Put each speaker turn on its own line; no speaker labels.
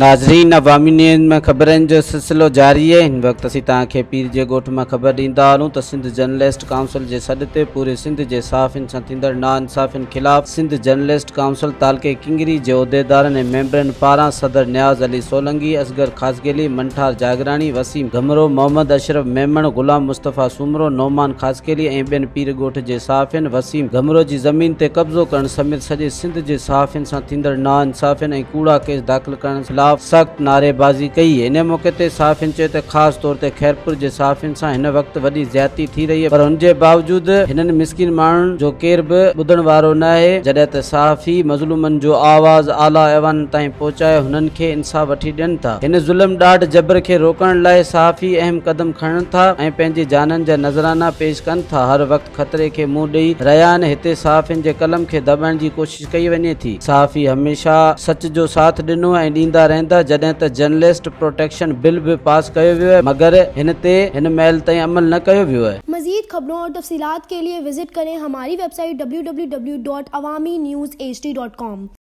ناظرين عوامي نيوز ۾ خبرن جو سلسلو جاري آهي هن وقت اسين توهان کي پير جي ڳوٺ مان خبر ڏيندا هلون ته سنڌ جرنلسٽ ڪائونسل جي سڏ تي پوري سنڌ جي صحافين سان ٿيندڙ ناانصافين خلاف سنڌ جرنلسٽ ڪائونسل تعلقي ڪنگري جي عهديدارن ۽ ميمبرن پاران صدر نياز علي سولنگي، اصغر خاصخيلي، منٺار جاگيراڻي، وسيم گهمرو، محمد اشرف ميمڻ، غلام مصطفيٰ سومرو، نعمان خاصخيلي ۽ ٻين پير ڳوٺ جي صحافين وسيم گهمرو جي زمين تي قبضو ڪرڻ سميت سڄي سنڌ جي صحافين سان ٿيندڙ ناانصافين ۽ ڪوڙا ڪيس داخل ڪرڻ خلاف سخت نعريبازي ڪئي. ان موقعي تي صحافين چيو ته خاص طور تي خيرپور جي صحافين سان هن وقت وڏي زيادتي ٿي رهي آهي پر ان جي باوجود هنن مسڪين ماڻهن جو ڪير به ٻڌڻ وارو ناهي جڏهن ته صحافي مظلومن جو آواز اعليٰ ايوانن تائين پهچائي هنن کي انصاف وٺي ڏين ٿا. هن ظلم ڏاڍ جبر کي روڪڻ لاء صحافي اهم قدم کڻن ٿا ۽ پنهنجي جانن جا نذرانا پيش ڪن ٿا هر وقت خطري کي منهن ڏئي رهيا آهن هتي صحافين جي قلم کي دٻائڻ جي ڪوشش ڪئي وڃي ٿي صحافي هميشه سچ جو ساٿ ڏنو ۽ ڏيندا رهندا جڏهن ته جرنلسٽ پروٽيڪشن بل به پاس ڪيو ويو آهي مگر هن تي هن مهل تائين عمل نه ڪيو ويو آهي.
مزيد خبرون اور تفصيلات کے لئے وزٽ ڪرين ھماري web site www.awamiNewsHD.com.